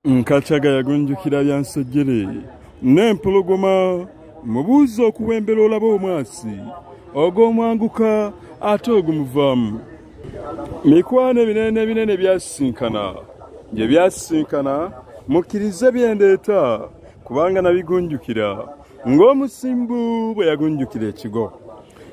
Nkakyaga yagunjukira bya nsejjere n'empologoma. Mubuuza okuwembera olaba omwasi ogw'omwanguka ate ogumuvaamu. Mikwano ebinene ebinene byasisinkana, gye byasisinkana mukkirize byendeeta kubanga nabigunjukira ng'omusimbu bwe yagunjukira ekigo.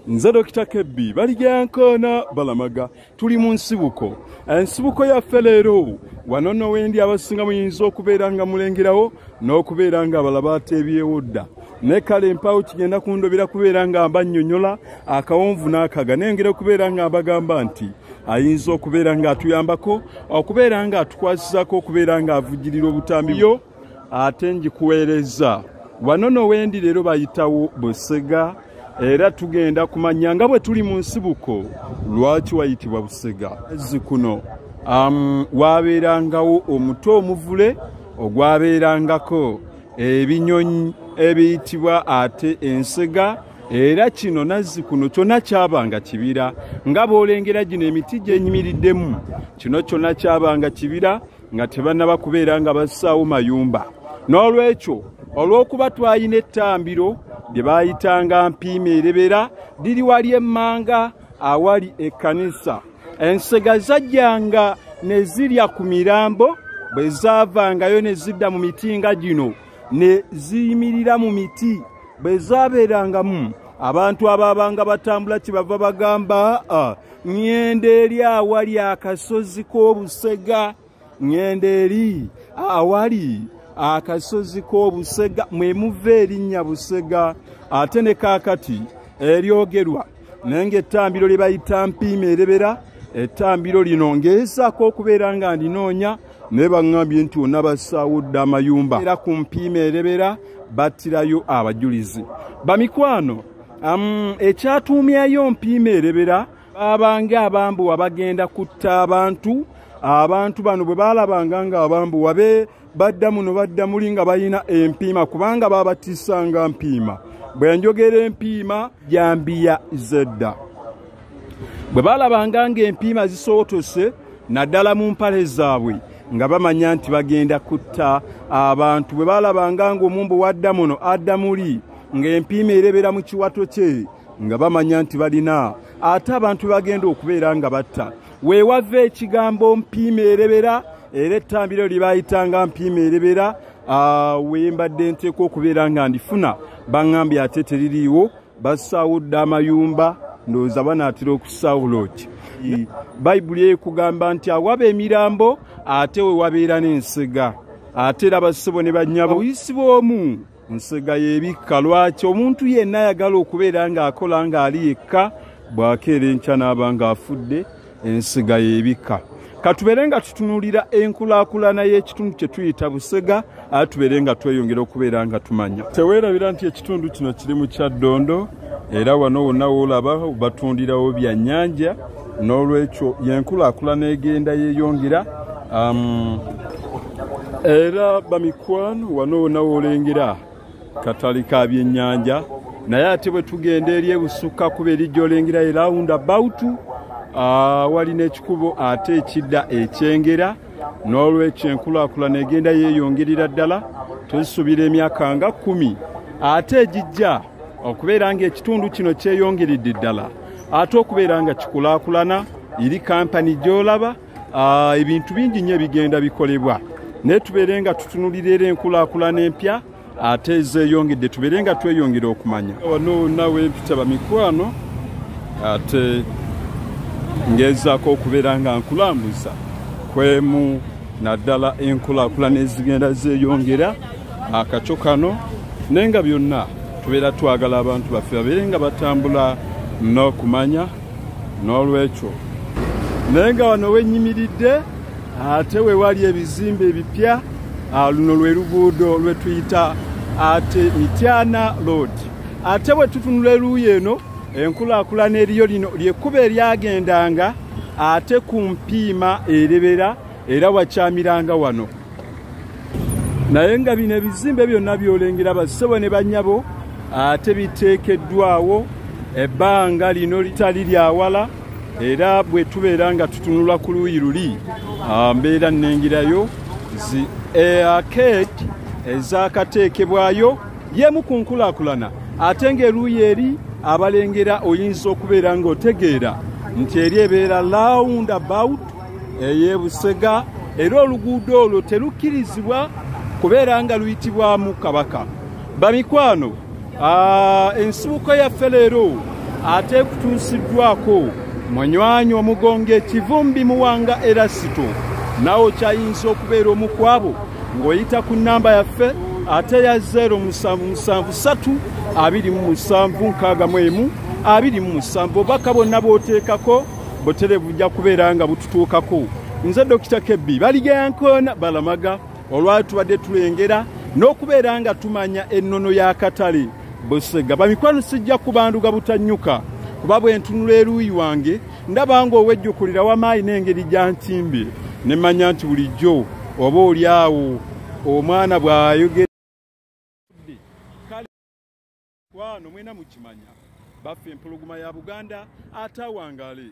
Nze Dokita Kebbi Baligyankoona Balamaga, tuli mu nsibuko. Ensibuko yaffe leero wano nno wendi abasinga muyinza okubeera nga mulengerawo n'okubeera nga abalala bateebyewo dda. Ne kale mpaawo kigenda kundobera kubeera nga mbannyonnyola akawonvu n'akaga, nengera okubeera nga mbagamba nti ayinza okubeera ng'atuyambako okubeera ng'atukwasizaako okubeera ng'avujjirira obutambi yo ate ngikuweereza. Wano nno wendi leero bayitawo Busega, era tugenda kumanya nga bwe tuli mu nsibuko lwaki wayitibwa Busega. Kuno wabeerangawo omuto omuvule ogwabeerangako ebinyonyi ebiyitibwa ate ensega, era kino nazzi kuno kyonna kyabanga kibira nga bw'olengera gino emiti gyenyimiriddemu, kino kyonna kyabanga kibira nga tebannaba kubeera nga bassaawo mayumba. N'olwekyo olw'okuba twalina ettambiro lye baayitanga Mpiima Erebera, liri wali emmanga awali ekkanisa. Ensega zajjanga ne zirya ku mirambo, bwe zaavangayo ne zidda mu miti nga gino ne ziyimirira mu miti. Bwe zaabeerangamu abantu abaabanga batambula kye bava bagamba, ŋŋenda eri awali akasozi k'Obusega, ŋŋenda eri awali akasozi k'Obusega, mwe muva erinnya Busega. Ate ne kaakati eryogerwa naye ng'ettambiro lye bayita Mpiima Erebera, ettambiro lino ngezaako okubeera nga ndinoonya naye baŋŋambye nti wonna bassaawo dda amayumba. Era ku Mpiima Erebera battirayo abajulizi. Bamikwano, ekyatuumyayo Mpiima Erebera, baabanga abambuwa bagenda kutta abantu. Abantu bano bwe baalabanga nga abambuwa be badda muno badda muli nga balina empiima, kubanga babatisanga mpiima. Bwe njogera empiima, jambiya zedda. Bwe baalabanga ng'empiima zisootose naddala mu mpale zaabwe, nga bamanya nti bagenda kutta abantu. Bwe baalabanga ng'omumbu wadda muno adda muli ng'empiima erebera mu kiwato kye, nga bamanya nti balina ate abantu bagenda okubeera nga batta. Weewava ekigambo Mpiima Erebera, era ettambiro lye baayitanga Mpiima Erebera. We mbadde nteekwa okubeera nga ndifuna, baŋŋambye ate teririiwo, bassaawo dda amayumba, ndowooza banaatera okussaawo loogi. Bayibuli ekugamba nti awaba emirambo ate we wabeera n'ensega. Ate era bassebo ne bannyabo, oyisibwa omu nsega y'ebikka. Lwaki omuntu yenna ayagala okubeera ng'akola ng'ali yekka, bw'akeera enkya n'aba ng'afudde, ensega y'ebikka. Katubeere nga tutunuulira enkulaakulana y'ekitundu kye tuyita Busega, ate tubeere nga tweyongera okubeera nga tumanya. Teweerabira nti ekitundu kino kiri mu Kyaddondo, era wano wonna woolaba batundirawo byannyanja. N'olwekyo yenkulaakulana egenda yeeyongera. Era bamikwano, wano wonna woolengera katale ka byennyanja, naye ate bwe tugenda eri ebusukka kuba eri gy'olengera e round about wali n'ekikubo ate ekidda ekyengera. N'olwekyo enkulaakulana egenda yeeyongerera ddala. Tusuubira emyaka nga 10 ate egijja okubeera ng'ekitundu kino kyeyongeredde ddala, ate okubeera nga kikulaakulana. Eri kampani gy'olaba, ebintu bingi nnyo ebigenda bikolebwa, naye tubeere nga tutunulira era enkulaakulana empya ate ezeeyongedde, tubeere nga tweyongera okumanya. Wano nawe mpita bamikwano, ate ngezaako okubeera nga nkulambuza kwemu naddala enkulaakulana ezigenda zeeyongera akakyo kano, naye nga byonna tubeera twagala abantu baffe babeere nga batambula n'okumanya. N'olwekyo naye nga wano wenyimiridde ate we wali ebizimbe ebipya, luno lwe luguudo lwe tuyita ate Mityana Road. Ate bwe tutunula eruuyi eno, enkulaakulana eriyo, lino lyekkubo eryagendanga ate ku Mpiima Erebera, era wakyamiranga wano. Naye nga bino ebizimbe byonna by'olengera, bassebo ne bannyabo, ate biteekeddwawo ebbanga lino litali lyawala. Era bwe tubeera nga tutunula ku luuyi luli, mbeera nnengerayo zi Arcade ezakateekebwayo yemu ku nkulaakulana, ate ng'eruuyi eri abalengera oyinza okubeera ng'otegeera nti eri ebeera round about ey'e Busega, era oluguudo olwo terukkirizibwa kubeera nga luyitibwamu Kabaka. Bamikwano, ensibuko yaffe leero ate kutuusiddwako munywanyi omugonge Kivumbi Muwanga Erasito. Naawe okyayinza okubeera omu ku abo ng'oyita ku nnamba yaffe ate ya 0773 27 61 27. Obubaka bwonna bw'oteekako butereevu bujja kubeera nga bututuukako. Nze Dokita Kebbi Baligayankoona Balamaga. Olwali tubadde tulengera n'okubeera nga tumanya ennono y'akatale Busega. Bamikwano, sijja kubanduga butanyuka, kuba bwe ntunula eruuyi wange ndaba ng'owejjukulira wamaayi n'engeri gyantimbye ne mmanya nti bulijjo oba oli awo omwana bw'ayogera. Kale kwano mwena mukimanya, baffe empologoma ya Buganda, ate awangaale.